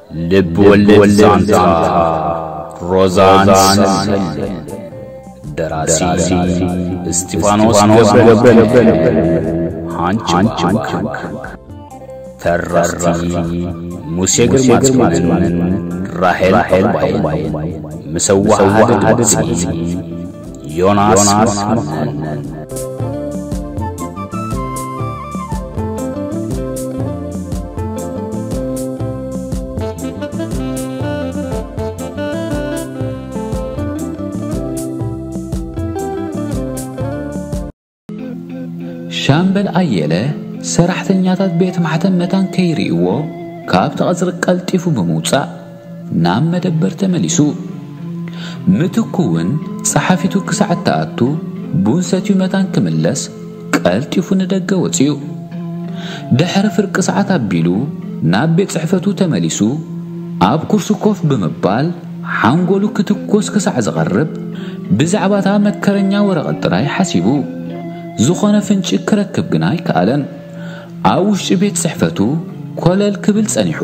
ልብ ወለድ ዛንታ ሮዛን ሰሌን። ደራሲ እስጢፋኖስ ገብረ፣ ሃንች። ተረኽቲ ሙሴ ግርማጽዮንን ራሄል ዕቑባይን። ምስ ኣወሃሃዲ ድምጺ ዮናስ መኮነን። ሻምበል ኣየለ ሰራሕተኛታት ቤት ማሕተም መታን ከይርእይዎ ካብቲ ቀጽሪ ቀልጢፉ ብምውጻእ ናብ መደበር ተመሊሱ። ምትኩ እውን ጸሓፊቱ ክሳዕ እትኣቱ ቡን ሰትዩ መታን ክምለስ ቀልጢፉ ንደገ ወጺኡ። ድሕሪ ፍርቂ ሰዓት ኣቢሉ ናብ ቤት ጽሕፈቱ ተመሊሱ ኣብ ኩርሲ ኮፍ ብምባል ሓንጎሉ ክትኮስ ክሳዕ ዝቐርብ ብዛዕባታ መከረኛ ወረቐት ጥራይ ሓሲቡ። ዝኾነ ፍንጪ ክረክብ ግና ኣይከኣለን። ኣብ ውሽጢ ቤት ጽሕፈቱ ኮለል ክብል ጸኒሑ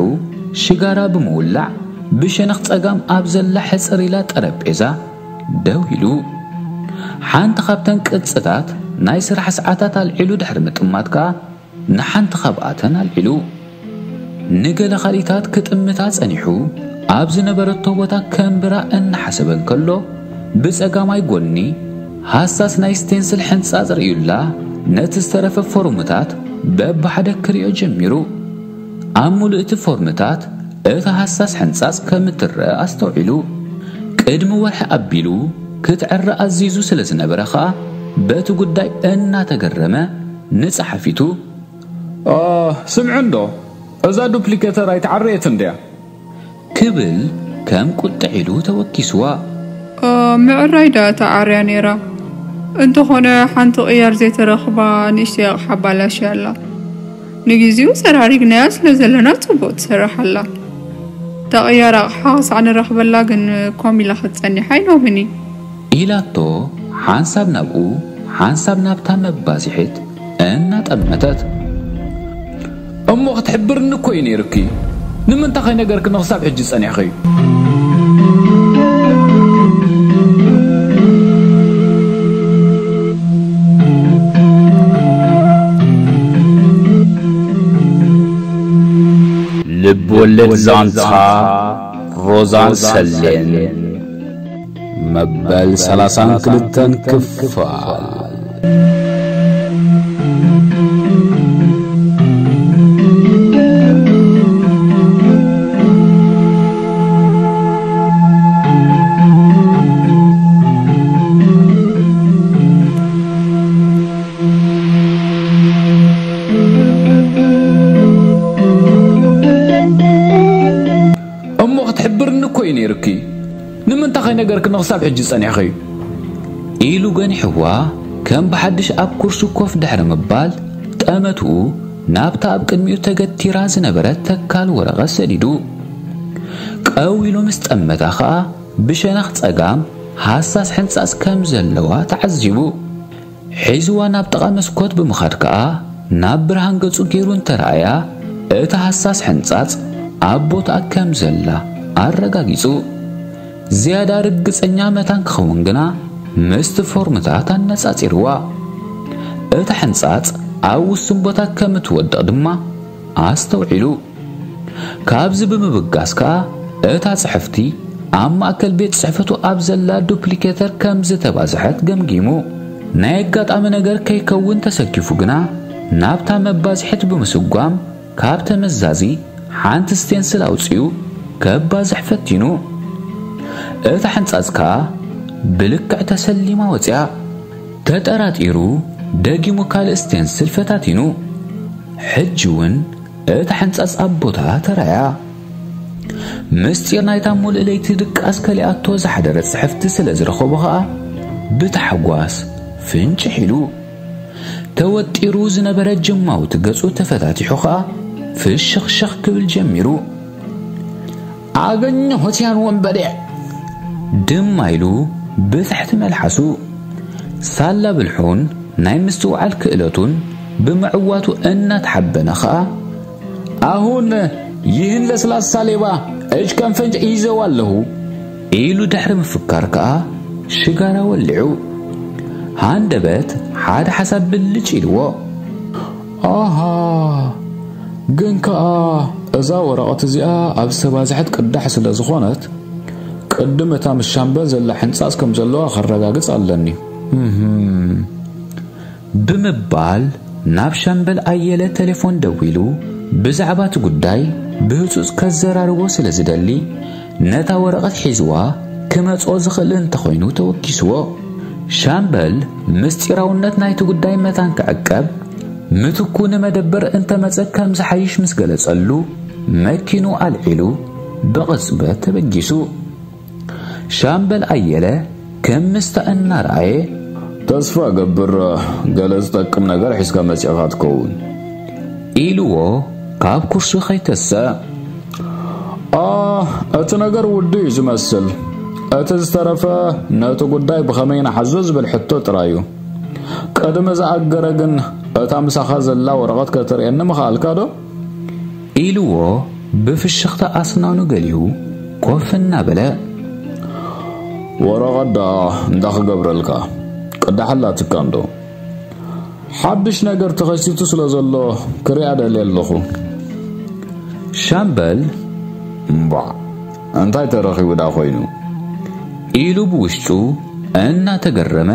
ሽጋራ ብምውላዕ ብሸነኽ ጸጋም ኣብ ዘላ ሕጽር ኢላ ጠረጴዛ ደው ኢሉ። ሓንቲ ካብተን ቅጽታት ናይ ስራሕ ሰዓታት ኣልዒሉ ድሕሪ ምጥማት ከኣ ንሓንቲ ካብኣተን ኣልዒሉ። ንገለ ካልኢታት ክጥምታ ጸኒሑ ኣብ ዝነበረቶ ቦታ ከንብራ እናሓሰበ እንከሎ ብጸጋማይ ጎኒ ሃሳስ ናይ ስቴንስል ሕንጻጽ ርእዩላ ነቲ ዝተረፈ ፎርምታት በብሓደ ክርእዮ ጀሚሩ። ኣብ ሙሉእ እቲ ፎርምታት እታ ሃሳስ ሕንጻጽ ከም እትረአ ኣስተውዒሉ። ቅድሚ ወርሒ ኣቢሉ ክትዕረ ኣዚዙ ስለ ዝነበረ ኸኣ በቲ ጉዳይ እናተገረመ ንጸሓፊቱ፣ "ኦ፣ ስምዒ እንዶ፣ እዛ ዱፕሊኬተር ኣይተዓረየትን ድያ?" ክብል ከም ቁጥዕ ኢሉ ተወኪስዋ። "ኦ፣ ምዕራይ ደኣ ተዓርያ ነይራ። እንተኾነ ሓንቲ ቅያር ዘይተረኽባ ንእሽተይ ኣቕሓ ኣባላሽያ ኣላ። ንግዜኡ ሰራሪግናያ ስለ ዘለና ጽቡቕ ትሰርሕ ኣላ። እታ ቅያር ኣቕሓ ክሳዕ ንረኽበላ ግን ኮም ኢላ ክትጸኒሕ ኣይሎምን እዩ" ኢላቶ፣ ሓንሳብ ናብኡ ሓንሳብ ናብታ መባዝሒት እናጠመተት። "እሞ ክትሕብርኒ እኮ እዩ ነይሩኪ። ንምንታይ ከይነገርክኒ ክሳብ ሕጂ ጸኒሕኺ?" ልብ ወለድ ዛንታ ሮዛን ሰሌን። መበል ሰላሳን ክልተን ክፋል። "እሞ ክትሕብርኒ እኮ እዩ ነይሩኪ። ንምንታይ ከይነገርክኒ ክሳብ ሕጂ ጸኒሕኺ?" ኢሉ ገኒሕዋ፣ ከም ብሓድሽ ኣብ ኩርሱ ኮፍ ድሕሪ ምባል፣ ጠመትኡ ናብታ ኣብ ቅድሚኡ ተገቲራ ዝነበረት ተካል ወረቐት ሰዲዱ። ቀው ኢሉ ምስ ጠመታ ኸኣ፣ ብሸነኽ ጸጋም ሃሳስ ሕንጻጽ ከም ዘለዋ ተዓዚቡ። ሒዝዋ ናብ ጥቓ መስኮት ብምኻድ ከኣ ናብ ብርሃን ገጹ ገይሩ እንተረኣያ፣ እቲ ሃሳስ ሕንጻጽ ኣብ ቦታኣ ከም ዘላ ኣረጋጊጹ። ዝያዳ ርግጸኛ መታን ክኸውን ግና ምስቲ ፎርምታት ኣነጻጺርዋ። እታ ሕንጻጽ ኣብ ውሱን ቦታ ከም እትወድቕ ድማ ኣስተውዒሉ። ካብዚ ብምብጋስ ከኣ እታ ጽሕፍቲ ኣብ ማእከል ቤት ጽሕፈቱ ኣብ ዘላ ዱፕሊኬተር ከም ዝተባዝሐት ገምጊሙ። ናይ ኣጋጣሚ ነገር ከይከውን ተሰኪፉ ግና ናብታ መባዝሒት ብምስጓም ካብ ተመዛዚ ሓንቲ ስቴንስል ኣውጺኡ ከባዝሕ ፈቲኑ። እታ ሕንጻጽ ከኣ ብልክዕ ተሰሊማ ወጺኣ። ተጠራጢሩ ደጊሙ ካልእ ስቴንስል ፈታቲኑ። ሕጂ እውን እታ ሕንጻጽ ኣብ ቦታኣ ተራእያ። ምስጢር ናይታ ሙሉእ ለይቲ ድቃስ ከሊኣቶ ዝሓደረት ጽሕፍቲ ስለ ዝረኸቦ ኸኣ ብታሕጓስ ፍንጭሕ ኢሉ። ተወጢሩ ዝነበረ ጅማውቲ ገጹ ተፈታቲሑ ኸኣ ፍሽኽሽኽ ክብል ጀሚሩ። "ኣገኘሁት ያን ወንበዴ!" ድማ ኢሉ ብትሕቲ መልሓሱ። ሳላ ብልሑን ናይ ምስትውዓል ክእለቱን ብምዕዋቱ እናተሓበነ ኸኣ፣ "ኣሁን ይህን ለስላሳ ሌባ እጅ ከም ፈንጅ እይዘው ኣለኹ። ኢሉ ድሕሪ ምፍካር ከኣ ሽጋራ ወሊዑ። ሃንደበት ሓደ ሓሳብ ብልጭ ኢልዎ። ኣሃ፣ ግን ከኣ እዛ ወረቐት እዚኣ ኣብ ዝተባዝሐት ቅዳሕ ስለ ዝኾነት፣ ቅድም እታ ምስ ሻምበል ዘላ ሕንጻጽ ከም ዘለዋ ከረጋግጽ ኣለኒ። እህም። ብምባል ናብ ሻምበል ኣየለ ቴሌፎን ደዊሉ ብዛዕባ እቲ ጉዳይ ብህጹጽ ከዘራርቦ ስለ ዝደሊ፣ ነታ ወረቐት ሒዝዋ ክመጽኦ ዝኽእል እንተኾይኑ ተወኪስዎ። ሻምበል ምስጢራውነት ናይቲ ጉዳይ መታን ክዕቀብ፣ ምትኩ ንመደበር እንተመጸ ከም ዝሓይሽ ምስ ገለጸሉ፣ መኪኑ ኣልዒሉ ብቕጽበት ተበጊሱ። ሻምበል ኣየለ ከም ምስታ እናረኣየ፣ "ተስፋ ገብር፣ ገለ ዝጠቅም ነገር ሒዝካ መጺእኻ ትኸውን?" ኢልዎ ካብ ኩርሱ ከይተሰእ። "ኣ፣ እቲ ነገር ውዱ እዩ ዝመስል። እቲ ዝተረፈ ነቲ ጉዳይ ብኸመይ ንሓዞ ዝብል ሕቶ ጥራይ እዩ። ቅድሚ ዝኣገረ ግን እታ ምሳኻ ዘላ ወረቐት ከተርእየኒ ምኽኣልካ ዶ?" ኢልዎ ብፍሽኽታ ኣስናኑ ገሊሁ ኮፍ እናበለ። "ወረቐት ደኣ እንዳ ክገብረልካ፣ ቅዳሕ ኣላትካ እንዶ?" "ሓድሽ ነገር ተኸሲቱ ስለ ዘሎ ክሪኣ ደልየ ኣለኹ." ሻምበል፣ "እምቧዕ፣ እንታይ ተረኺቡ ደኣ ኮይኑ?" ኢሉ ብውሽጡ እናተገረመ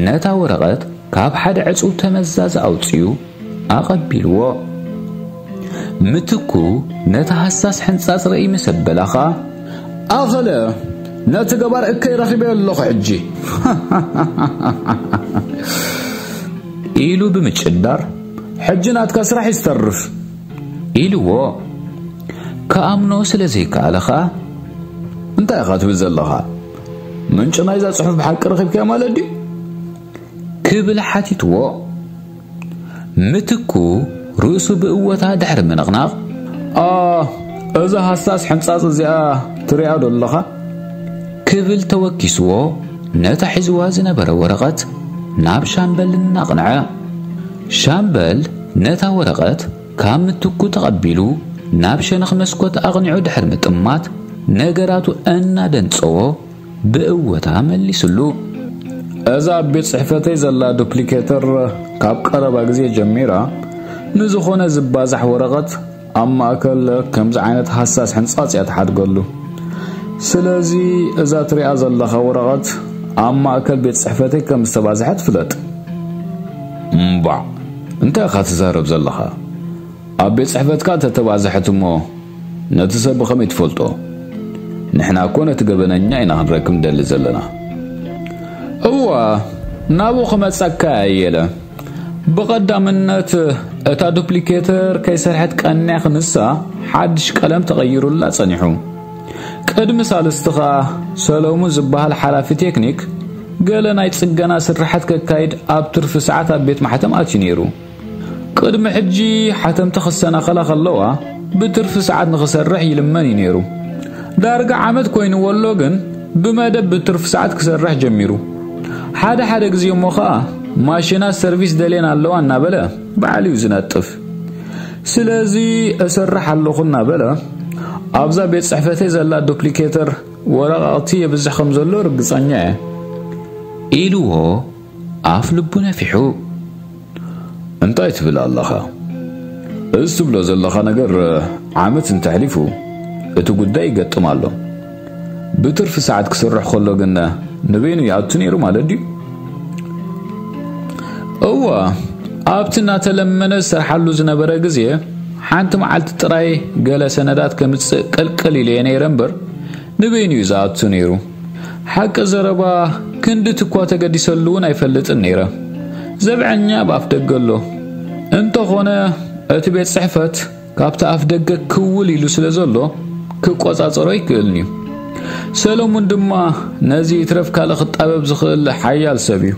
ነታ ወረቐት ካብ ሓደ ዕጹው ተመዛዚ ኣውጺኡ ኣቐቢልዎ። ምትኩ ነቲ ሃሳስ ሕንጻጽ ርእይ ምስ ኣበላ ኸኣ፣ "ኣኸለ፣ ነቲ ገባር እከይ ረኺበዮ ኣለኹ ሕጂ!" ኢሉ ብምጭዳር፣ "ሕጂ ናትካ ስራሕ ይስተርፍ!" ኢልዎ። ክኣምኖ ስለ ዘይከኣለ ኸኣ፣ "እንታይ ኢኻ ትብል ዘለኻ? ምንጪ ናይዛ ጽሑፍ ብሓቂ ረኺብካያ ማለት ድዩ?" ክብል ሓቲትዎ። ምትኩ ርእሱ ብእወታ ድሕሪ ምንቕናቕ፣ "ኣ፣ እዛ ሃሳስ ሕንጻጽ እዚኣ ትሪኣ ዶ ኣለኻ?" ክብል ተወኪስዎ ነታ ሒዝዋ ዝነበረ ወረቐት ናብ ሻምበል እናቕንዐ። ሻምበል ነታ ወረቐት ካብ ምትኩ ተቐቢሉ ናብ ሸነኽ መስኮት ኣቕኒዑ ድሕሪ ምጥማት ነገራቱ እናደንጸዎ ብእወታ መሊስሉ። "እዛ ኣብ ቤት ጽሕፈተይ ዘላ ዱፕሊኬተር ካብ ቀረባ ግዜ ጀሚራ ንዝኾነ ዝባዛሕ ወረቐት ኣብ ማእከል ከምዚ ዓይነት ሃሳስ ሕንጻጽ እያ ትሓድገሉ። ስለዚ እዛ ትሪኣ ዘለኻ ወረቐት ኣብ ማእከል ቤት ጽሕፈተይ ከም ዝተባዝሐት ፍለጥ።" "እምቧዕ፣ እንታይ ኢኻ ትዛረብ ዘለኻ? ኣብ ቤት ጽሕፈትካ እንተተባዝሐት እሞ ነቲ ሰብ ብኸመይ ትፈልጦ? ንሕና እኮ ነቲ ገበነኛ ኢና ክንረክብ ንደሊ ዘለና።" "እወ፣ ናብኡ ክመጸካ እየ ኣየለ። ብቐዳምነት እታ ዱፕሊኬተር ከይሰርሐት ቀንያ ክንሳ ሓድሽ ቀለም ተቐይሩላ ጸኒሑ። ቅድሚ ሳልስቲ ኸኣ ሰለሙን ዝበሃል ሓላፊ ቴክኒክ ገለ ናይ ጽገና ስርሓት ከካይድ ኣብ ትርፊ ሰዓት ኣብ ቤት ማሕተም ኣትዩ ነይሩ። ቅድሚ ሕጂ ሓተምቲ ክሰናኸላ ከለዋ ብትርፊ ሰዓት ንኽሰርሕ ይልመን እዩ ነይሩ። ዳርጋ ዓመት ኮይንዎ ኣሎ ግን ብመደብ ብትርፊ ሰዓት ክሰርሕ ጀሚሩ። ሓደ ሓደ ግዜ እሞ ኸኣ ማሽናት ሰርቪስ ደልየን ኣለዋ እናበለ ባዕሉ እዩ ዝነጥፍ። ስለዚ እሰርሕ ኣለኹ እናበለ ኣብዛ ቤት ጽሕፈተይ ዘላ ዱፕሊኬተር ወረቓቕቲ የብዝሕ ከም ዘሎ ርግጸኛ እየ" ኢልዎ ኣፍ ልቡ ነፊሑ። "እንታይ ትብል ኣለኻ? እዚ ትብሎ ዘለኻ ነገር ዓመት እንተሕሊፉ እቲ ጉዳይ ይገጥም ኣሎ። ብትርፊ ሰዓት ክስርሕ ከሎ ግን ንበይኑ ይኣቱ ነይሩ ማለት ድዩ?" "እወ፣ ኣብቲ እናተለመነ ዝሰርሓሉ ዝነበረ ግዜ ሓንቲ መዓልቲ ጥራይ ገለ ሰነዳት ከምጽእ ቅልቅል ኢለዮ ነይረ እምበር ንበይኑ እዩ ዝኣቱ ነይሩ። ሓቂ ዘረባ ክንድቲ እኳ ተገዲሰሉ እውን ኣይፈልጥን ነይረ። ዘብዐኛ ኣብ ኣፍ ደገ ኣሎ። እንተኾነ እቲ ቤት ጽሕፈት ካብቲ ኣፍ ደገ ክውል ኢሉ ስለ ዘሎ ክቆጻጸሮ ኣይክእልን እዩ። ሰለሙን ድማ ነዚ ይትረፍ ካልእ ክጣበብ ዝኽእል ሓያል ሰብ እዩ።"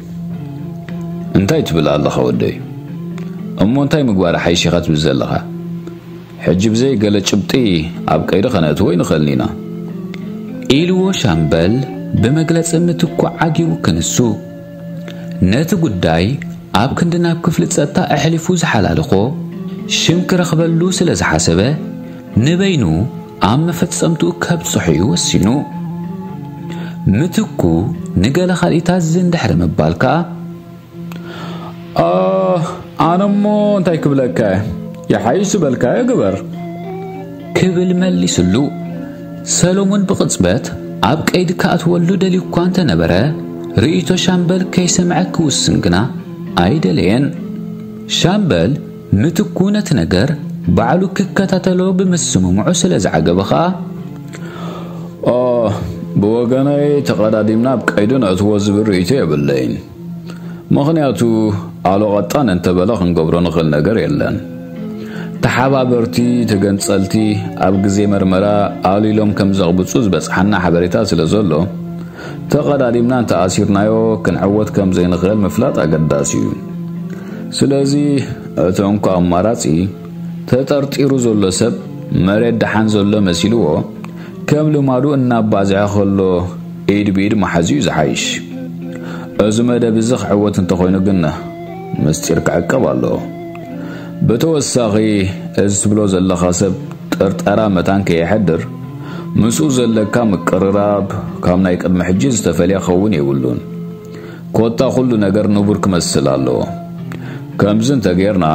"እንታይ ትብል ኣለኻ ወደይ? እሞ እንታይ ምግባር ሓይሽ ኢኻ ትብል ዘለኻ? ሕጂ ብዘይ ገለ ጭብጢ ኣብ ቀይዲ ከነእትዎ ኣይንኽእልን ኢና።" ኢልዎ ሻምበል ብመግለጺ ምትኩ ዓጊቡ ክንሱ። ነቲ ጉዳይ ኣብ ክንዲ ናብ ክፍሊ ጸጥታ ኣሕሊፉ ዝሓላልኾ ሽም ክረኽበሉ ስለ ዝሓሰበ ንበይኑ ኣብ መፈጸምትኡ ከብጽሖ እዩ ወሲኑ። ምትኩ ንገለ ካልኢታት ዝን ድሕሪ ምባል ከኣ፣ "ኣህ፣ ኣነ እሞ እንታይ ክብለካ እየ? ይሓይሽ ዝበልካዮ ግበር" ክብል መሊስሉ። ሰሎሞን ብቕጽበት ኣብ ቀይዲ ክኣትወሉ ደልዩ እኳ እንተነበረ፣ ርእይቶ ሻምበል ከይሰምዐ ክውስን ግና ኣይደለየን። ሻምበል ምትኩ ነቲ ነገር ባዕሉ ክከታተሎ ብምስምምዑ ስለ ዝዓገበ ኸኣ፣ "ኦ፣ ብወገነይ ተቐዳዲምና ኣብ ቀይዲ ነእትዎ ዝብል ርእይቶ የብለይን። ምኽንያቱ ኣሎቐጣን እንተበለ ክንገብሮ ንኽእል ነገር የለን። ተሓባበርቲ ተገንጸልቲ ኣብ ግዜ መርመራ ኣሊሎም ከም ዘቕብጹ ዝበጽሓና ሓበሬታ ስለ ዘሎ፣ ተቐዳዲምና እንተኣሲርናዮ ክንዕወት ከም ዘይንኽእል ምፍላጥ ኣገዳሲ እዩ። ስለዚ እቲ እንኮ ኣማራጺ፣ ተጠርጢሩ ዘሎ ሰብ መሬት ደሓን ዘሎ መሲልዎ፣ ከም ልማዱ እናባዝሐ ከሎ ኢድ ብኢድ መሓዙ እዩ ዝሓይሽ። እዚ መደብ እዚ ክዕወት እንተኾይኑ ግን ምስጢር ክዕቀብ ኣለዎ። ብተወሳኺ፣ እዚ ትብሎ ዘለኻ ሰብ ጥርጠራ መታን ከየሕድር፣ ምስኡ ዘለካ ምቅርራብ ካብ ናይ ቅድሚ ሕጂ ዝተፈልየ ክኸውን የብሉን። ኮታ ኩሉ ነገር ንቡር ክመስል ኣለዎ። ከምዚ እንተጌርና፣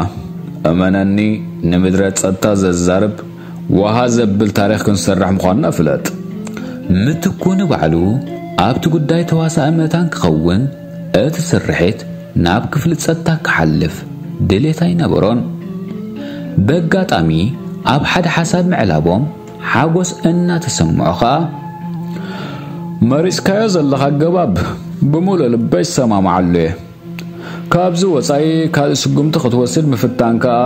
እመነኒ፣ ንምድረ ጸጥታ ዘዛርብ ዋሃ ዘብል ታሪኽ ክንሰርሕ ምዃንና ፍለጥ። ምትኩ ንባዕሉ ኣብቲ ጉዳይ ተዋሳኢ መታን ክኸውን፣ እቲ ስርሒት ናብ ክፍሊ ጸጥታ ክሓልፍ ድሌት ኣይነበሮን። በጋጣሚ ኣብ ሓደ ሓሳብ ምዕላቦም ሓጎስ እናተሰምዖ ኸኣ፣ "መሪጽካዮ ዘለኻ ኣገባብ ብምሉእ ልበይ ይሰማምዓሉ እየ። ካብዚ ወጻኢ ካልእ ስጉምቲ ክትወስድ ምፍታን ከኣ፣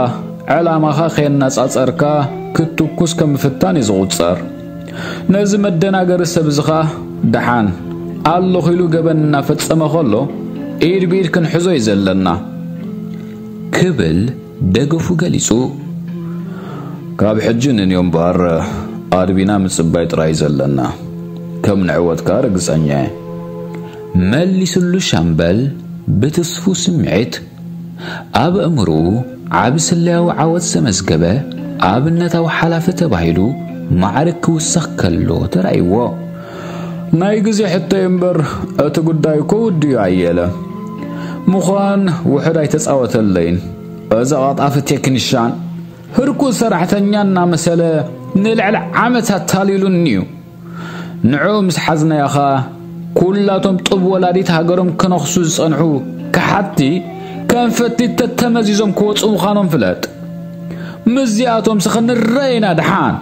ዕላማኻ ከየነጻጸርካ ክትትኩስ ከም ምፍታን እዩ ዝቑጸር። ነዚ መደናገሪ ሰብ እዚ ኸኣ ደሓን ኣለኹ ኢሉ ገበን እናፈጸመ ከሎ፣ ኢድ ብኢድ ክንሕዞ እዩ ዘለና" ክብል ደገፉ ገሊጹ። "ካብ ሕጂ ንንዮ እምበኣር ኣድቢና ምጽባይ ጥራይ ዘለና። ከም ንዕወት ከኣ ርግጸኛ እየ" መሊስሉ ሻምበል ብትስፉ ስምዒት። ኣብ ኣእምሮኡ ዓቢ ስለያዊ ዓወት ዘመዝገበ ኣብነታዊ ሓላፊ ተባሂሉ ማዕርግ ክውሰኽ ከሎ ተራእይዎ። "ናይ ግዜ ሕቶ እዩ እምበር፣ እቲ ጉዳይ እኮ ውድዩ ኣየለ። ምዃን ውሑድ ኣይተጻወተለይን። እዚ ቐጣፊ ቴክኒሻን ህርኩት ሰራሕተኛ እናመሰለ ንልዕሊ ዓመት ኣታሊሉኒ እዩ። ንዕኡ ምስ ሓዝናዮ ኸኣ፣ ኩላቶም ጡብ ወላዲት ሃገሮም ክነኽሱ ዝጸንሑ ከሓድቲ ከም ፈቲት ተተመዚዞም ክወጹ ምዃኖም ፍለጥ። ምስዚኣቶምሲ ክንረኣይ ኢና ደሓን"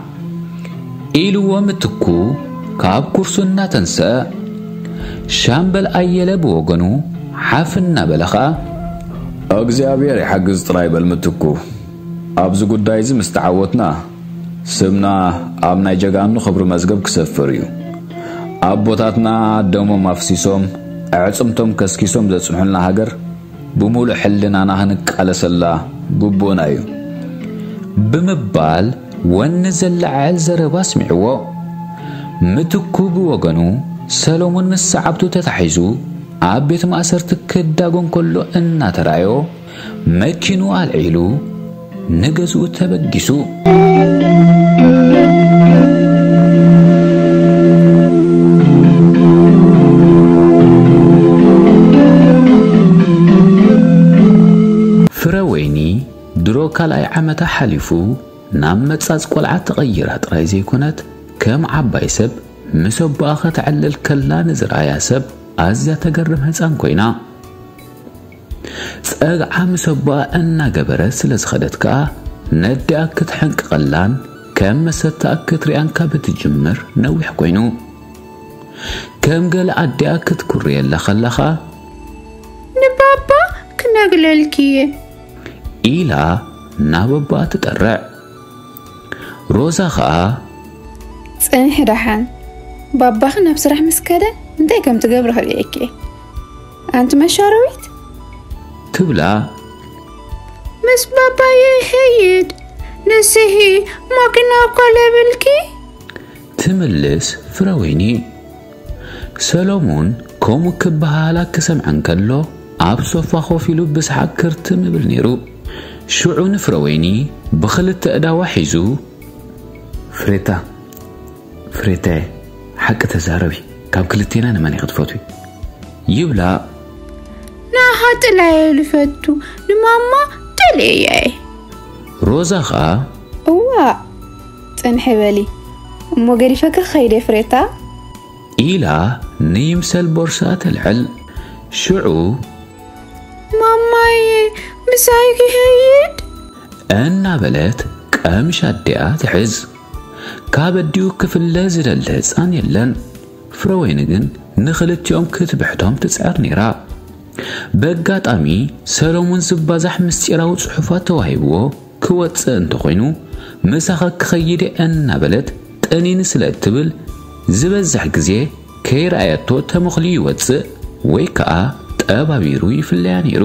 ኢልዎ ምትኩ ካብ ኩርሱ እናተንስአ። ሻምበል ኣየለ ብወገኑ ሓፍ እናበለ ኸኣ፣ "እግዚኣብሔር ይሓግዝ ጥራይ በል ምትኩ። ኣብዚ ጉዳይ እዚ ምስ ተዓወትና፣ ስምና ኣብ ናይ ጀጋኑ ክብሪ መዝገብ ክሰፍር እዩ። ኣቦታትና ደሞም ኣፍሲሶም፣ ኣዕጽምቶም ከስኪሶም ዘጽንሑልና ሃገር ብምሉእ ሕልናና ክንቃለሰላ ግቡእና እዩ" ብምባል ወኒ ዘለዓዕል ዘረባ ኣስሚዕዎ። ምትኩ ብወገኑ፣ ሰሎሞን ምስ ሰዓብቱ ተታሒዙ ኣብ ቤት ማእሰርቲ ክዳጎን ከሎ እናተራእዮ፣ መኪኑ ኣልዒሉ ንገዝኡ ተበጊሱ። ፍረ ወይኒ ድሮ ካልኣይ ዓመታ ሓሊፉ ናብ መጻጽ ቆልዓ ተቐይራ ጥራይ ዘይኮነት፣ ከም ዓባይ ሰብ ምስ ኣቦኣ ከተዕልል ከላ ንዝረኣያ ሰብ ኣዝያ ተገርም ህጻን ኮይና። ጸግዓ ምስ ኣቦኣ እናገበረት ስለ ዝኸደት ከኣ፣ ነዲኣ ክትሕንቅቐላን ከም መሰታኣ ክትሪኣን ካብ እትጅምር ነዊሕ ኮይኑ። ከም ገለ ኣዲኣ ክትኩርየላ ከላ ኸኣ፣ "ንባባ ክነግለልኪ እየ" ኢላ ናብ ኣቦኣ ትጠርዕ። ሮዛ ኸኣ፣ "ጽንሒ ደሓን፣ ባባኺ ናብ ስራሕ ምስ ከደ እንታይ ከም ትገብሪ ክርእየኪ እየ። ኣንቲ መሻረዊት?" ትብላ። "ምስ ባባየ ይኸይድ፣ ንስኺ ማኪና እኳ ለብልኪ?" ትምልስ ፍረወይኒ። ሰሎሙን ከምኡ ክበሃላ ክሰምዐ እንከሎ፣ ኣብ ሶፋ ኮፍ ኢሉ ብሰሓቕ ክርትም ይብል ነይሩ። ሽዑ ንፍረወይኒ ብኽልተ ኣእዳዋ ሒዙ፣ ፍሬታ፣ ፍሬታየ፣ ሓቂ ተዛረቢ። ካብ ክልቴና ንመን ኢኺ ትፈትዊ? ይብላ። ንዓኻ ጥላየ ልፈቱ፣ ንማማ ደልየያ እየ። ሮዛ ኸኣ፣ እዋ፣ ጽንሒ በሊ እሞ ገዲፈኪ ክኸይድ እየ ፍሬታ። ኢላ ንይምሰል ቦርሳ ተልዕል። ሽዑ፣ ማማየ፣ ምሳይ ክኸይድ? እናበለት ቀምሽ ኣዲኣ ትሕዝ። ካብ ኣዲኡ ክፍለ ዝደሊ ህጻን የለን። ፍረወይኒ ግን ንኽልቲኦም ክትብሕቶም ትጽዕር ነይራ። በጋጣሚ ሰሎሙን ዝባዛሕ ምስጢራዊ ጽሑፋት ተዋሂብዎ ክወጽእ እንተኾይኑ፣ ምሳኻ ክኸይድ እየ እናበለት ጥኒን ስለ እትብል፣ ዝበዝሕ ግዜ ከይረኣየቶ ተመኽልዩ ይወጽእ ወይ ከኣ ጠባቢሩ ይፍለያ ነይሩ።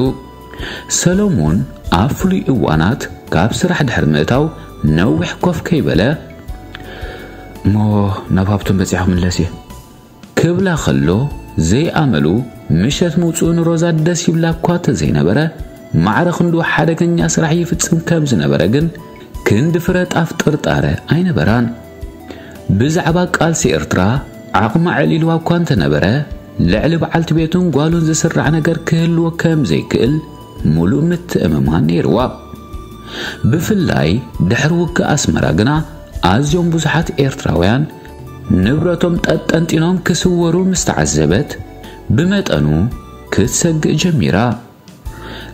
ሰሎሙን ኣብ ፍሉይ እዋናት ካብ ስራሕ ድሕሪ ምእታው ነዊሕ ኮፍ ከይበለ፣ "እሞ ናብ ሃብቶም በጺሐ ክምለስ እየ" ክብላ ከሎ፣ ዘይኣመሉ ምሸት ምውጽኡ ንሮዛ ደስ ይብላ እኳ ተዘይነበረ፣ ማዕረ ክንዱ ሓደገኛ ስራሕ ይፍጽም ከም ዝነበረ ግን ክንዲ ፍረ ጣፍ ጥርጣረ ኣይነበራን። ብዛዕባ ቃልሲ ኤርትራ ዓቕማ ኣዕሊልዋ እኳ እንተነበረ፣ ልዕሊ በዓልቲ ቤቱን ጓሉን ዝስራዕ ነገር ክህልዎ ከም ዘይክእል ምሉእ ምትእምማን ነይርዋ። ብፍላይ ድሕሪ ውግእ ኣስመራ ግና ኣዝዮም ብዙሓት ኤርትራውያን ንብረቶም ጠጠንጢኖም ክስወሩ ምስ ተዓዘበት፣ ብመጠኑ ክትሰግእ ጀሚራ።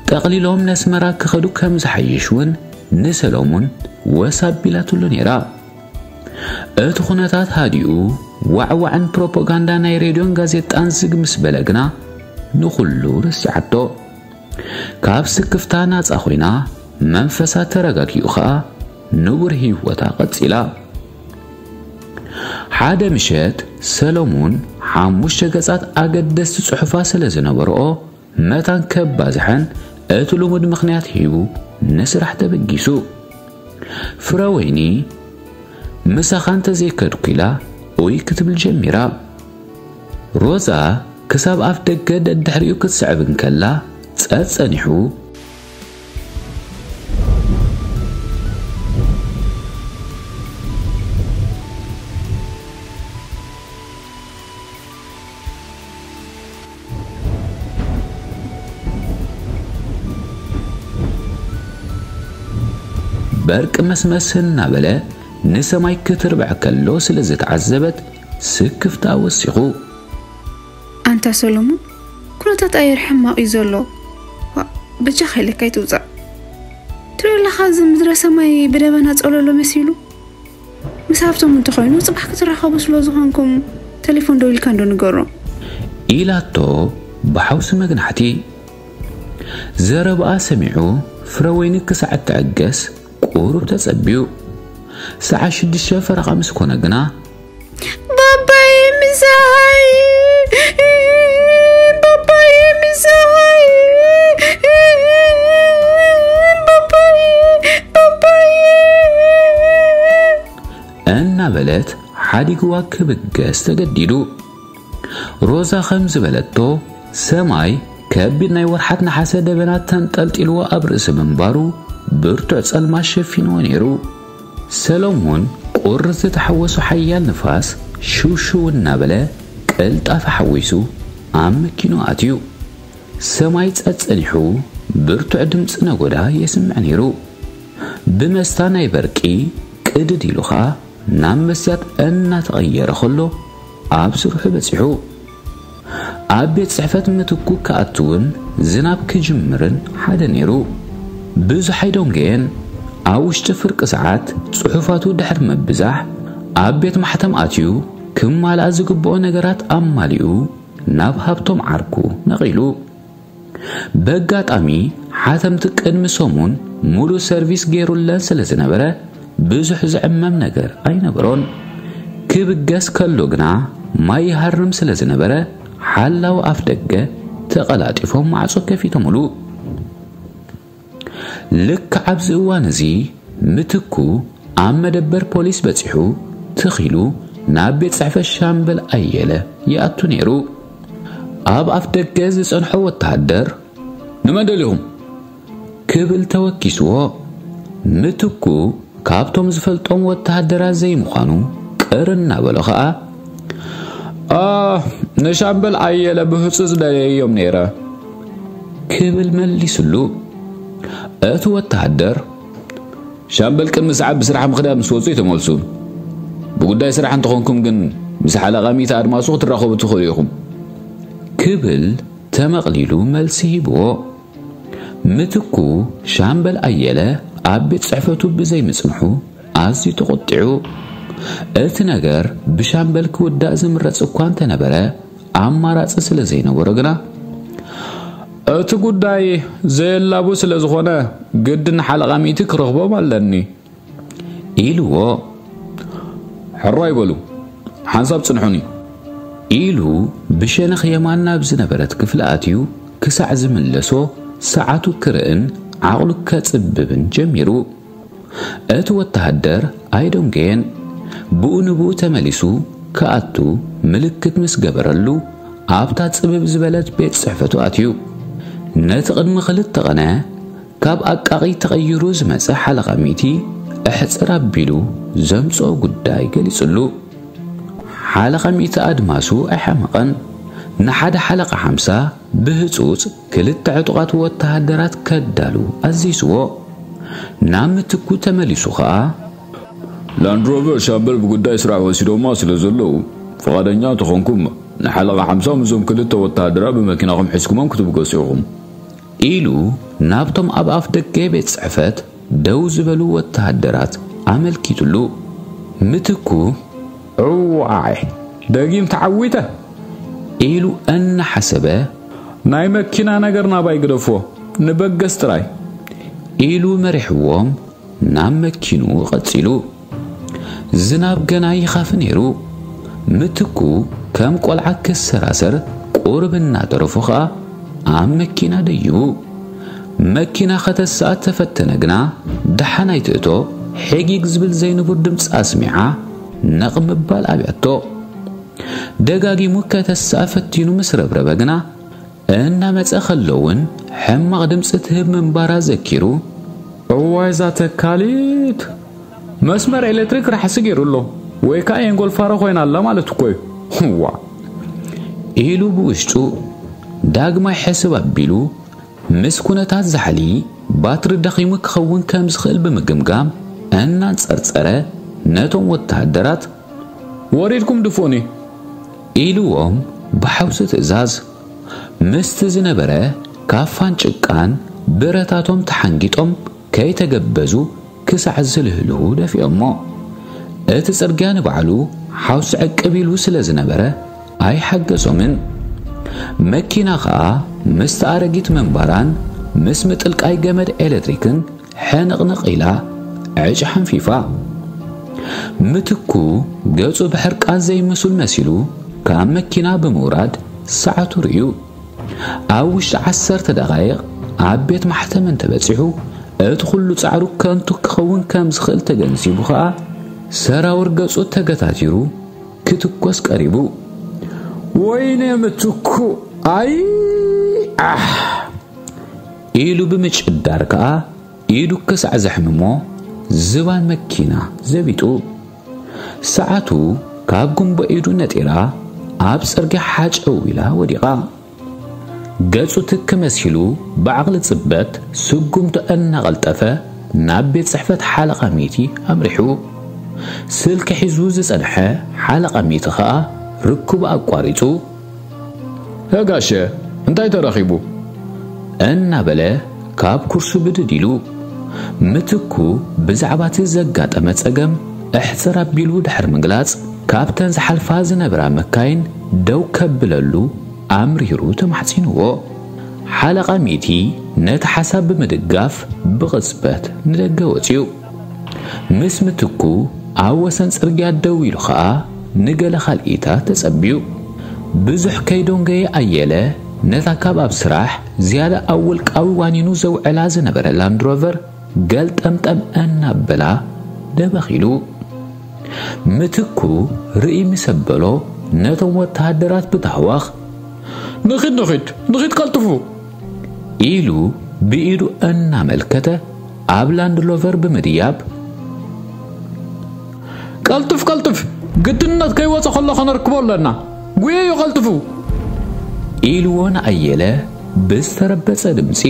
ጠቕሊሎም ነስመራ ክኸዱ ከም ዝሓይሽ እውን ንሰሎሙን ወስ ኣቢላትሉ ነይራ። እቲ ኩነታት ሃዲኡ፣ ዋዕዋዕን ፕሮፓጋንዳ ናይ ሬድዮን ጋዜጣን ዝግ ምስ በለ ግና፣ ንኹሉ ረሲዓቶ። ካብ ስክፍታ ናጻ ኮይና፣ መንፈሳ ተረጋጊኡ ኸኣ ንቡር ህይወታ ቀጺላ። ሓደ ምሸት ሰሎሙን ሓሙሽተ ገጻት ኣገደስቲ ጽሑፋ ስለ ዝነበርኦ፣ መታን ከባዝሐን እቲ ልሙድ ምኽንያት ሂቡ ንስራሕ ተበጊሱ። ፍረወይኒ፣ "ምሳኻ እንተዘይከድኩ" ኢላ ኡይ ክትብል ጀሚራ። ሮዛ ክሳብ ኣፍ ደገ ደድሕሪኡ ክትስዕብ እንከላ፣ ጸጸኒሑ፣ በርቂ መስመስ እናበለ ንሰማይ ክትርብዕ ከሎ ስለ ዝተዓዘበት፣ ስክፍታ ወሲኹ። ኣንታ ሰሎሙን፣ ኩነታት ኣየር ሕማቕ እዩ ዘሎ። ዋ፣ በጃኻ ኢለካ ኣይትውጻእ። ትሪኦ ኣለኻ፣ እዚ ምድረ ሰማይ ብደበና ጸለሎ መሲሉ። ምስ ሃብቶም እንተኾይኑ፣ ጽባሕ ክትራኸቡ ስለ ዝኾንኩም፣ ቴሌፎን ደዊልካ እንዶ ንገሮ። ኢላቶ ብሓውሲ መግናሕቲ። ዘረባኣ ሰሚዑ፣ ፍረወይኒ ክሳዕ እትዕገስ ቁሩብ ተጸብዩ። ሰዓት ሽዱሽተ ፈረቓ ምስ ኮነ ግና፣ "ባባይ ምሳይ፣ ባባይ ምሳይ፣ ባባይ፣ ባባይ" እናበለት ሓዲግዋ ክብገስ ተገዲዱ። ሮዛ ከም ዝበለቶ፣ ሰማይ ከቢድ ናይ ወርሓት ነሓሰ ደበና ተንጠልጢልዎ ኣብ ርእሲ ምንባሩ፣ ብርቱዕ ጸልማት ሸፊንዎ ነይሩ። ሰሎሞን ቁሪ ዝተሓወሶ ሓያል ንፋስ ሽውሽው እናበለ ቅልጣፈ ሓዊሱ ኣብ መኪኑ ኣትዩ። ሰማይ ጸጸኒሑ ብርቱዕ ድምጺ ነጎዳ የስምዕ ነይሩ። ብመስታ ናይ በርቂ ቅድድ ኢሉ ኸኣ ናብ መስትያት እናተቐየረ ኸሎ ኣብ ስርሑ በጺሑ። ኣብ ቤት ጽሕፈት ምትኩ ክኣትውን ዝናብ ክጅምርን ሓደ ነይሩ። ብዙሕ ኣይደንጎየን። ኣብ ውሽጢ ፍርቂ ሰዓት ጽሑፋቱ ድሕሪ ምብዛሕ ኣብ ቤት ማሕተም ኣትዩ ክማልኣ ዝግብኦ ነገራት ኣማሊኡ ናብ ሃብቶም ዓርኩ ነቒሉ። በጋጣሚ ሓተምቲ ቅድሚ ሰሙን ሙሉእ ሰርቪስ ገይሩለን ስለ ዝነበረ ብዙሕ ዝዕመም ነገር ኣይነበሮን። ክብገስ ከሎ ግና ማይ ይሃርም ስለ ዝነበረ ሓላው ኣፍ ደገ ተቐላጢፎም ማዕጾ ከፊቶምሉ። ልክዕ ኣብዚ እዋን እዚ ምትኩ ኣብ መደበር ፖሊስ በጺሑ ትኺሉ ናብ ቤት ጽሕፈት ሻምበል ኣየለ ይኣቱ ነይሩ። ኣብ ኣፍ ደገ ዝጸንሖ ወተሃደር "ንመን ደሊኹም?" ክብል ተወኪስዎ። ምትኩ ካብቶም ዝፈልጦም ወተሃደራት ዘይምዃኑ ቅር እናበሎ ኸኣ፣ "ኣ፣ ንሻምበል ኣየለ ብህጹጽ ደለየዮም ነይረ" ክብል መሊስሉ። እቲ ወተሃደር፣ "ሻምበል ቅድሚ ሰዓት ብስራሕ ምኽዳድ ምስ ወጹ ይተመልሱ። ብጉዳይ ስራሕ እንተኾንኩም ግን ምስ ሓለቓ ሚእቲ ኣድማሱ ክትራኸቡ ትኽእሉ ኢኹም" ክብል ተመቕሊሉ መልሲ ሂብዎ። ምትኩ ሻምበል ኣየለ ኣብ ቤት ጽሕፈቱ ብዘይምጽንሑ ኣዝዩ ተቖጢዑ። እቲ ነገር ብሻምበል ክውዳእ ዝምረጽ እኳ እንተነበረ፣ ኣማራጺ ስለ ዘይነበሮ ግና፣ "እቲ ጉዳይ ዘየላቡ ስለ ዝኾነ፣ ግድን ሓለቓ ሚእቲ ክረኽቦም ኣለኒ" ኢልዎ። "ሕራይ በሉ፣ ሓንሳብ ጽንሑኒ" ኢሉ ብሸነኽ የማን ናብ ዝነበረት ክፍሊ ኣትዩ ክሳዕ ዝምለሶ ሰዓቱ ክርእን ዓቕሉ ከጽብብን ጀሚሩ። እቲ ወተሃደር ኣይደንገየን። ብኡ ንብኡ ተመሊሱ ክኣቱ ምልክት ምስ ገበረሉ፣ ኣብታ ጽብብ ዝበለት ቤት ጽሕፈቱ ኣትዩ። ነቲ ቅድሚ ክልተ ቐነ ካብ ኣቃቒ ተቐይሩ ዝመጸ ሓለቓ ሚእቲ ኣሕጽር ኣቢሉ ዘምጽኦ ጉዳይ ገሊጽሉ። ሓለቓ ሚእቲ ኣድማሱ ኣይሓመቐን። ንሓደ ሓለቓ ሓምሳ ብህጹጽ ክልተ ዕጡቓት ወተሃደራት ከዳሉ ኣዚዝዎ። ናብ ምትኩ ተመሊሱ ኸኣ፣ "ላንድሮቨር ሻምበል ብጉዳይ ስራሕ ወሲዶማ ስለ ዘለዉ፣ ፍቓደኛ እንተኾንኩም፣ ንሓለቓ ሓምሳ ምስዞም ክልተ ወተሃደራት ብመኪናኹም ሒዝኩሞም ክትብገሱ ኢኹም" ኢሉ ናብቶም ኣብ ኣፍ ደገ ቤት ጽሕፈት ደው ዝበሉ ወተሃደራት ኣመልኪቱሉ። ምትኩ፣ "እዋይ፣ ደጊም ተዓዊተ" ኢሉ እናሓሰበ፣ "ናይ መኪና ነገር ናባይ ግደፎ፣ ንበገስ ጥራይ" ኢሉ መሪሕዎም ናብ መኪንኡ ቀጺሉ። ዝናብ ገና ይኻፊ ነይሩ። ምትኩ ከም ቆልዓ ክሰራሰር ቁሩብ እናተረፎ ኸኣ ኣብ መኪና ደይቡ። መኪና ከተስኣ ተፈተነ ግና፣ ደሓን ኣይትእቶ፣ ሒጊግ ዝብል ዘይንቡር ድምጺ ኣስሚዓ ነቕ ምባል ኣብያቶ። ደጋጊሙ ከተስኣ ፈቲኑ ምስ ረብረበ ግና፣ እናመጸ ከሎ እውን ሕማቕ ድምጺ ትህብ ምንባራ ዘኪሩ፣ "እዋይ እዛ ተካሊት! መስመር ኤሌክትሪክ ራሕሲ ገይሩ ኣሎ፣ ወይ ከኣ የንጎልፋሮ ኮይና ኣላ ማለት እኮ እዩ። እዋ!" ኢሉ ብውሽጡ ዳግማይ ሕስብ ኣቢሉ፣ ምስ ኩነታት ዛሕሊ ባትሪ ደኺሙ ክኸውን ከም ዝኽእል ብምግምጋም እናንጸርጸረ ነቶም ወተሃደራት፣ "ወሪድኩም ድፎኒ" ኢልዎም ብሓውሲ ትእዛዝ። ምስቲ ዝነበረ ካፋን ጭቃን ብረታቶም ተሓንጊጦም ከይተገበዙ ክሳዕ ዝልህልሁ ደፊኦሞ። እቲ ጽርግያ ንባዕሉ ሓውሲ ዕቅብ ኢሉ ስለ ዝነበረ ኣይሓገዞምን። መኪና ኸኣ ምስቲ ኣረጊት ምንባራን ምስ ምጥልቃይ ገመድ ኤሌክትሪክን ሕንቕንቕ ኢላ ዕጭ ሓንፊፋ። ምትኩ ገጹ ብሕርቃን ዘይምሱል መሲሉ ካብ መኪና ብምውራድ ሰዓቱ ርእዩ። ኣብ ውሽጢ ዓሰርተ ደቓይቕ ኣብ ቤት ማሕተም እንተበጺሑ፣ እቲ ኩሉ ጻዕሩ ከንቱ ክኸውን ከም ዝኽእል ተገንዚቡ ኸኣ፣ ሰራውር ገጹ ተገታቲሩ ክትኮስ ቀሪቡ። "ወይኔ ምትኩ! ኣይ! ኣሕ!" ኢሉ ብምጭዳር ከኣ ኢዱ ክሳዕ ዘሕምሞ ዝባን መኪና ዘቢጡ። ሰዓቱ ካብ ጉንቦ ኢዱ ነጢራ ኣብ ጽርግያ ሓጨው ኢላ ወዲቓ። ገጹ ትክ መሲሉ ብዓቕሊ ጽበት ስጉምቱ እናቐልጠፈ ናብ ቤት ጽሕፈት ሓለቓ ሚቲ ኣምሪሑ። ስልኪ ሒዙ ዝጸንሐ ሓለቓ ሚቲ ኸኣ ርክቡ ኣቋሪጹ፣ "ሀ ጋሸ፣ እንታይ ተረኺቡ?" እናበለ ካብ ኩርሱ ብድድ ኢሉ። ምትኩ ብዛዕባ እቲ ዘጋጠመ ጸገም ኣሕጽር ኣቢሉ ድሕሪ ምግላጽ፣ ካብተን ዝሓልፋ ዝነብራ መካይን ደው ከብለሉ ኣምሪሩ ተማሕጺንዎ። ሓለቓ ሚቲ ነቲ ሓሳብ ብምድጋፍ ብቕጽበት ንደገ ወጺኡ። ምስ ምትኩ ኣብ ወሰን ጽርግያ ደው ኢሉ ኸኣ ንገለ ካልኢታት ተጸብዩ። ብዙሕ ከይደንጎየ ኣየለ ነታ ካብ ኣብ ስራሕ ዝያዳ ኣብ ውልቃዊ ዋኒኑ ዘውዕላ ዝነበረ ላንድሮቨር ገልጠምጠም እናበላ ደበኺሉ። ምትኩ ርእይ ምስ ኣበሎ ነቶም ወተሃደራት ብታህዋኽ፣ "ንኺድ፣ ንኺድ፣ ንኺድ ቀልጥፉ!" ኢሉ ብኢዱ እናመልከተ ኣብ ላንድሮቨር ብምድያብ፣ ቀልጥፍ ቀልጥፍ፣ ግድነት ከይወፀ ከሎ ከነርክቦ ኣለና። ጉየዮ ቀልጥፉ። ኢልዎ ንኣየለ ብዝተረበጸ ድምጺ።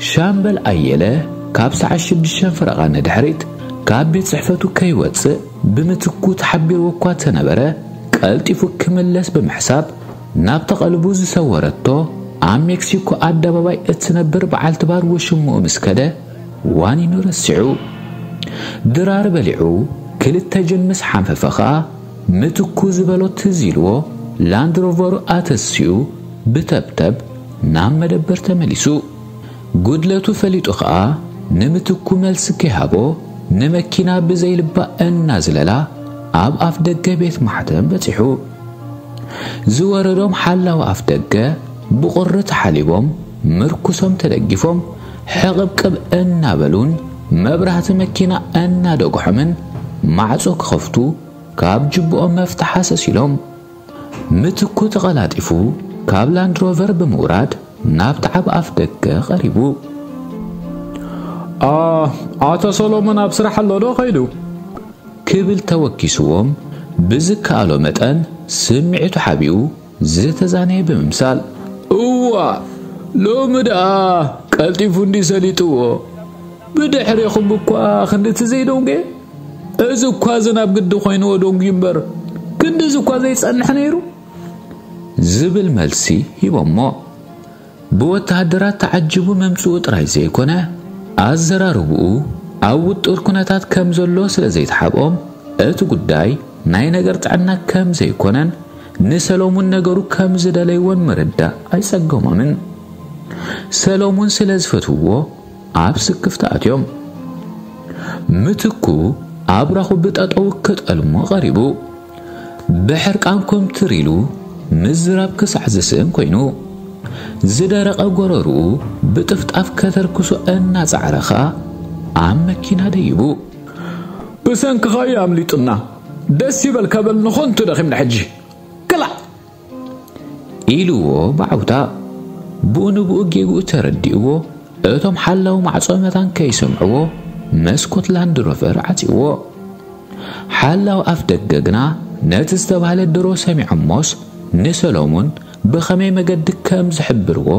ሻምበል ኣየለ ካብ ሰዓት ሽዱሽተ ፈረቓ ንድሕሪት ካብ ቤት ጽሕፈቱ ከይወጽእ ብምትኩ ተሓቢርዎ እኳ ተነበረ፣ ቀልጢፉ ክምለስ ብምሕሳብ ናብታ ቀልቡ ዝሰወረቶ ኣብ ሜክሲኮ ኣደባባይ እትነብር በዓልቲ ባር ውሽምኡ ምስ ከደ ዋኒኑ ረሲዑ። ድራር በሊዑ ክልተ ጅን ምስ ሓንፈፈ ኸኣ ምትኩ ዝበሎ ትዝ ኢልዎ ላንድሮቨሩ ኣተሲኡ ብተብተብ ናብ መደበር ተመሊሱ። ጉድለቱ ፈሊጡ ኸኣ ንምትኩ መልሲ ከይሃቦ ንመኪና ብዘይልባ እናዝለላ ኣብ ኣፍ ደገ ቤት ማሕተም በጺሑ። ዝወረዶም ሓላዊ ኣፍ ደገ ብቑሪ ተሓሊቦም ምርኩሶም ተደጊፎም ሕቕብቅብ እናበሉን መብራህቲ መኪና እናደጉሖምን ማዕጾ ክኸፍቱ ካብ ጅብኦም መፍትሓ ሰሲሎም። ምትኩ ተቐላጢፉ ካብ ላንድሮቨር ብምውራድ ናብቲ ዓብ ኣፍ ደገ ቀሪቡ። ኣቶ ሰሎሞን ኣብ ስራሕ ኣሎ ዶ ኸይዱ? ክብል ተወኪስዎም ብዝከኣሎ መጠን ስምዒቱ ሓቢኡ ዝተዛነየ ብምምሳል። እዋ፣ ሎሚ ደኣ ቀልጢፉ እንዲ ሰሊጥዎ። ብድሕሪኹም እኳ ክንድቲ ዘይደንገ፣ እዚ እኳ ዝናብ ግዲ ኮይንዎ ደንጉዩ እምበር ክንድዚ እኳ ዘይጸንሕ ነይሩ። ዝብል መልሲ ሂቦሞ። ብወተሃደራት ተዓጅቡ ምምጽኡ ጥራይ ዘይኮነ፣ ኣዘራርብኡ ኣብ ውጡር ኩነታት ከም ዘሎ ስለ ዘይተሓብኦም፣ እቲ ጉዳይ ናይ ነገር ጥዕና ከም ዘይኮነን ንሰሎሙን ነገሩ ከም ዝደለይዎን ምርዳእ ኣይጸገሞምን። ሰሎሙን ስለ ዝፈትውዎ ኣብ ስክፍታ ኣትዮም። ምትኩ ኣብራኹ ብጠጠው ክጠልሞ ቀሪቡ። ብሕርቃን ኮምትር ኢሉ ምዝራብ ክሳዕ ዝስእን ኮይኑ፣ ዝደረቐ ጎረርኡ ብጥፍጣፍ ከተርክሶ እናጻዕረ ኸኣ ኣብ መኪና ደይቡ። ብሰንክኻ እዩ ኣምሊጡና። ደስ ይበልካ በል ንኾንቱ ደኺምና ሕጂ። ክላእ! ኢልዎ ብዓውታ። ብኡ ንብኡ ጌግኡ ተረዲእዎ፣ እቶም ሓላው ማዕጾ መታን ከይሰምዕዎ መስኮት ላንድሮቨር ዓጽዎ። ሓላው ኣፍ ደገ ግና ነቲ ዝተባህለ ድሮ ሰሚዖሞስ ንሰሎሙን ብኸመይ መገዲ ከም ዝሕብርዎ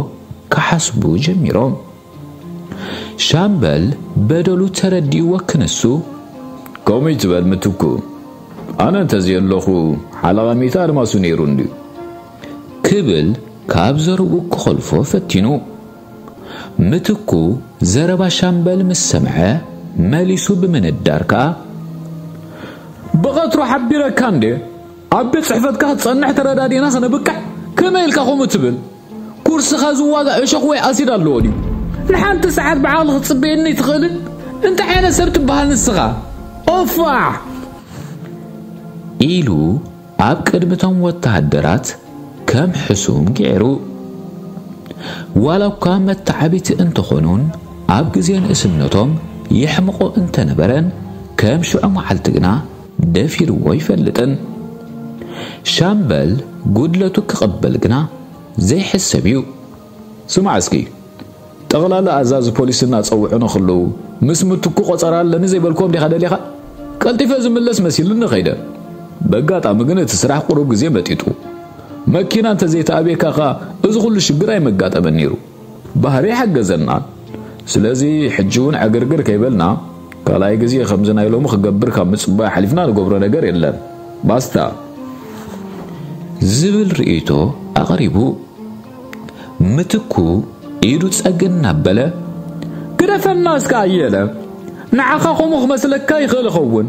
ክሓስቡ ጀሚሮም። ሻምበል በደሉ ተረዲእዎ ክንሱ፣ ከምኡ ይትበል ምትኩ፣ ኣነ እንተዘየለኹ ሓለቓ ሚእቲ ኣድማሱ ነይሩ እንድዩ። ክብል ካብ ዘረብኡ ክኸልፎ ፈቲኑ። ምትኩ ዘረባ ሻምበል ምስ ሰምዐ መሊሱ ብምንዳር ከኣ፣ ብቐትሩ ሓቢረካ እንዴ ኣብ ቤት ጽሕፈትካ ክትጸንሕ ተረዳዲእና ከነብቅዕ ከመይ ኢልካ ከምኡ ትብል? ኩርስኻ ዝዋጋ እሾኽ ወይ ኣሲድ ኣለዎ ድዩ? ንሓንቲ ሰዓት ብዓቕሊ ክትጽበየኒ ኣይትኽእልን? እንታይ ዓይነት ሰብ ትበሃል ንስኻ? ኦፋዕ! ኢሉ ኣብ ቅድሚ እቶም ወተሃደራት ከም ሕሱም ገይሩ። ዋላ እኳ መተዓቢቲ እንተኾኑን ኣብ ግዜ ንእስነቶም የሕምቖ እንተነበረን ከም ሽዑ መዓልቲ ግና ደፊርዎ ይፈልጥን። ሻምበል ጉድለቱ ክቕበል ግና ዘይሕሰብ እዩ። ስማዕ እስኪ፣ ጠቕላላ ኣዛዚ ፖሊስ እናጸውዑ ንኽልዉ ምስ ምትኩ ቆጸራ ኣለኒ ዘይበልክዎም ዲኻ ደሊኻ? ቀልጢፈ ዝምለስ መሲሉኒ ኸይደ። በጋጣሚ ግን እቲ ስራሕ ቁሩብ ግዜ መጢጡ። መኪና እንተዘይተኣብየካ ኸኣ እዚ ኹሉ ሽግር ኣይመጋጠመን ነይሩ። ባህሪ ሓገዘና። ስለዚ ሕጂ እውን ዕግርግር ከይበልና ካልኣይ ግዜ ከምዚ ናይ ሎሚ ክገብር ካብ ምጽባይ ሓሊፍና ንገብሮ ነገር የለን። ባስታ። ዝብል ርእይቶ ኣቕሪቡ። ምትኩ ኢዱ ጸግ እናበለ፣ ግደፈና እስከ ኣየለ፣ ንዓኻ ከምኡ ክመስለካ ይኽእል ይኸውን።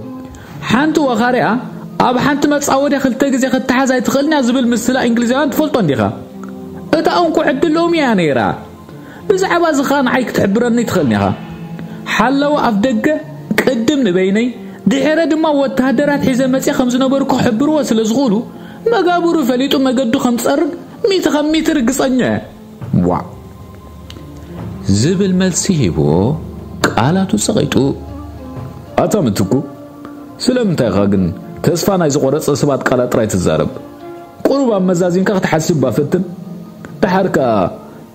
ሓንቲ ወኻሪኣ ኣብ ሓንቲ መጻወድያ ክልተ ግዜ ክትሓዝ ኣይትኽእልን እያ ዝብል ምስላ እንግሊዛውያን ትፈልጦ እንዲኻ? እታ እንኮ ዕድል ሎሚ እያ ነይራ። ብዛዕባ እዚ ኸኣ ንዓይ ክትሕብረኒ ትኽእልን ኢኻ። ሓላዊ ኣፍ ደገ ቅድም ንበይነይ፣ ድሕረ ድማ ወተሃደራት ሒዘ መጺኣ ከም ዝነበርኩ ክሕብርዎ ስለ ዝኽእሉ፣ መጋብሩ ፈሊጡ መገዱ ከም ዝጸርግ ሚእቲ ካብ ሚእቲ ርግጸኛ እየ። ዋእ! ዝብል መልሲ ሂብዎ ቃላቱ ጸቒጡ። ኣታ ምትኩ፣ ስለምንታይ ኢኻ ግን ተስፋ ናይ ዝቖረጸ ሰባት ቃላት ጥራይ ትዛረብ? ቁሩብ ኣመዛዚንካ ክትሓስብ ባፈትን። ደሓር ከኣ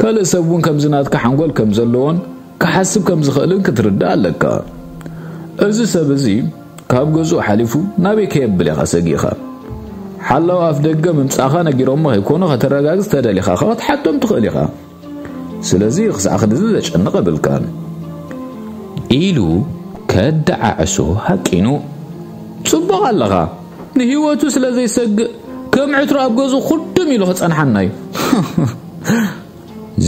ካልእ ሰብ እውን ከምዚ ናትካ ሓንጎል ከም ዘለዎን ክሓስብ ከም ዝኽእልን ክትርዳእ ኣለካ። እዚ ሰብ እዚ ካብ ገዝኡ ሓሊፉ ናበይ ከየብል ኢኻ ሰጊእኻ? ሓላው ኣፍ ደገ ምምጻእኻ ነጊሮሞ ከይኮኑ ከተረጋግጽ ተደሊኻ ኸዓ ክትሓቶም ትኽእል ኢኻ። ስለዚ ክሳዕ ክንድዚ ዘጨንቕ የብልካን። ኢሉ ከደዓዕሶ ሃቂኑ። ጽቡቕ ኣለኻ። ንህይወቱ ስለ ዘይሰግእ ከም ዕትሮ ኣብ ገዝኡ ኩድም ኢሉ ክጸንሓና እዩ።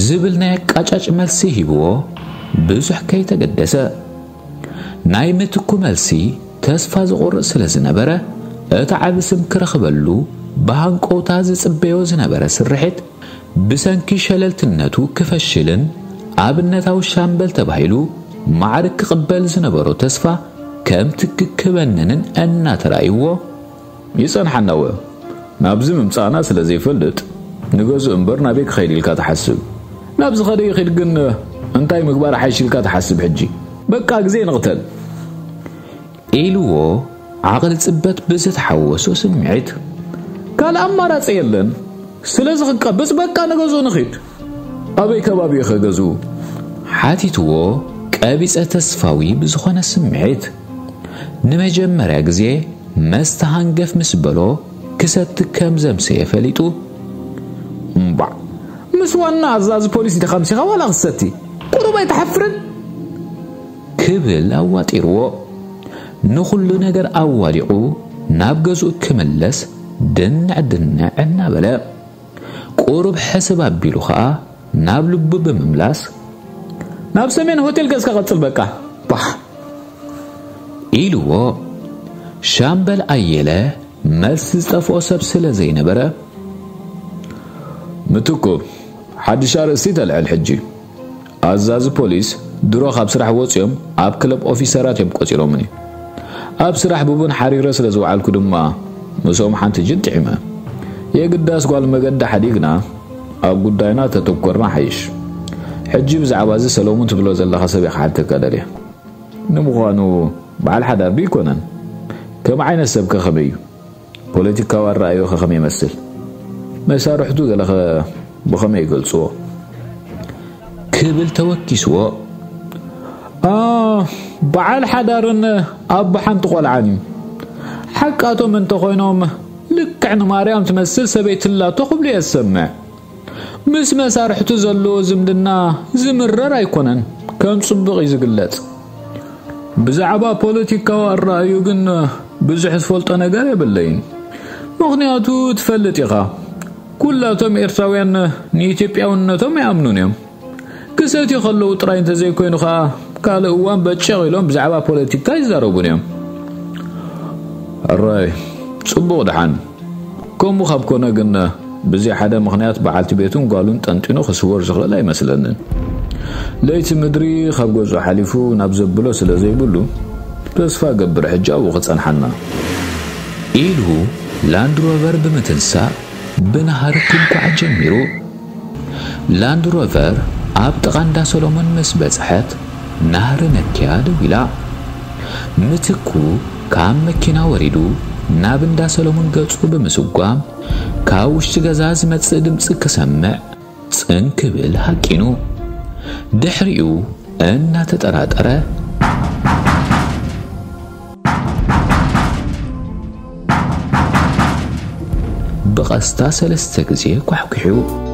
ዝብል ናይ ኣቃጫጭ መልሲ ሂብዎ ብዙሕ ከይተገደሰ። ናይ ምትኩ መልሲ ተስፋ ዝቖርጽ ስለ ዝነበረ፣ እቲ ዓቢ ስም ክረኽበሉ ብሃንቀውታ ዝጽበዮ ዝነበረ ስርሒት ብሰንኪ ሸለልትነቱ ክፈሽልን ኣብነታዊ ሻምበል ተባሂሉ ማዕርግ ክቕበል ዝነበሮ ተስፋ ከም ትኪ ክበንንን እናተራእይዎ፣ ይጸንሓናወ ናብዚ ምምጻእና ስለ ዘይፈልጥ ንገዝኡ እምበር ናበይ ክኸይድ ኢልካ ትሓስብ? ናብዚ ኸደ ይኺድ ግን እንታይ ምግባር ሓይሽ ኢልካ ትሓስብ ሕጂ? በቃ ግዜ ንቕተል። ኢልዎ ዓቕሊ ጽበት ብዝተሓወሶ ስምዒት። ካልእ ኣማራጺ የለን። ስለዚ ክቀብጽ በቃ ንገዝኡ ንኺድ። ኣበይ ከባቢ እዩ ኸገዝኡ? ሓቲትዎ ቀቢጸ ተስፋዊ ብዝኾነ ስምዒት። ንመጀመርያ ግዜ መስተ ሃንገፍ ምስ በሎ ክሰቲ ከም ዘምሰየ ፈሊጡ። እምባዕ፣ ምስ ዋና ኣዛዚ ፖሊስ ዲኻ ምሲኻ ዋላ ክሰቲ? ቁሩብ ኣይትሓፍርን? ክብል ኣዋጢርዎ። ንኹሉ ነገር ኣዋዲቑ ናብ ገዝኡ ክምለስ ድንዕ ድንዕ እናበለ። ቁሩብ ሕስብ ኣቢሉ ኸኣ ናብ ልቡ ብምምላስ፣ "ናብ ሰሜን ሆቴል ገጽካ ቀጽል በቃ፣ ባሕ!" ኢልዎ። ሻምበል ኣየለ መልሲ ዝጠፍኦ ሰብ ስለ ዘይነበረ፣ "ምትኩ፣ ሓድሽ ኣርእስቲ ተልዕል ሕጂ። ኣዛዚ ፖሊስ ድሮ ካብ ስራሕ ወጺኦም ኣብ ክለብ ኦፊሰራት እዮም ቆጺሮምኒ። ኣብ ስራሕ ብቡን ሓሪረ ስለ ዝወዓልኩ ድማ ምስኦም ሓንቲ ጅን ጥዒመ። የግዳስ ጓል መገዲ ሓዲግና ኣብ ጉዳይና ተተኮርና ሓይሽ። ሕጂ ብዛዕባ እዚ ሰሎሙን ትብሎ ዘለኻ ሰብ እየ ክሓተካ ደልየ። ንምዃኑ በዓል ሓዳር ዶ ይኮነን? ከም ዓይነት ሰብ ከ ከመይ እዩ? ፖለቲካዊ ኣረኣእዮ ከ ከመይ ይመስል? መሳርሕቱ ገለ ከ ብኸመይ ይገልጽዎ?" ክብል ተወኪስዎ። "ኣ፣ በዓል ሓዳርን ኣቦ ሓንቲ ቆልዓን እዩ። ሓቃቶም እንተኾይኖም ልክዕ ንማርያም ትመስል ሰበይቲ ኣላቶ ክብሉ እየ ዝሰምዕ። ምስ መሳርሕቱ ዘለዎ ዝምድና ዝምረር ኣይኮነን፣ ከም ጽቡቕ እዩ ዝግለጽ። ብዛዕባ ፖለቲካዊ ኣረኣእዩ ግን ብዙሕ ዝፈልጦ ነገር የብለይን። ምኽንያቱ ትፈልጥ ኢኻ፣ ኩላቶም ኤርትራውያን ንኢትዮጵያውነቶም ኣይኣምኑን እዮም። ክሰትዩ ከለዉ ጥራይ እንተዘይኮይኑ ኸኣ ካልእ እዋን በጨቕ ኢሎም ብዛዕባ ፖለቲካ ይዛረቡን እዮም። ኣራይ፣ ጽቡቕ ደሓን። ከምኡ ካብ ኮነ ግን ብዘይ ሓደ ምኽንያት በዓልቲ ቤቱን ጓሉን ጠንጢኑ ክስወር ዝኽእል ኣይመስለንን። ለይቲ ምድሪ ካብ ገዝኡ ሓሊፉ ናብ ዘብሎ ስለ ዘይብሉ ተስፋ ገብር ሕጂ ኣብኡ ክጸንሓና." ኢሉ ላንድ ሮቨር ብምትንሳእ ብናህሪ ክጓዕ ጀሚሩ። ላንድ ሮቨር ኣብ ጥቓ እንዳ ሰሎሞን ምስ በጽሐት ናህሪ ነክያ ደው ኢላ። ምትኩ ካብ መኪና ወሪዱ ናብ እንዳ ሰሎሞን ገጹ ብምስጓም ካብ ውሽጢ ገዛ ዝመጽእ ድምጺ ክሰምዕ ጽን ክብል ሃቂኑ። ድሕሪኡ እናተጠራጠረ ብቐስታ ሰለስተ ግዜ ኳሕኲሑ።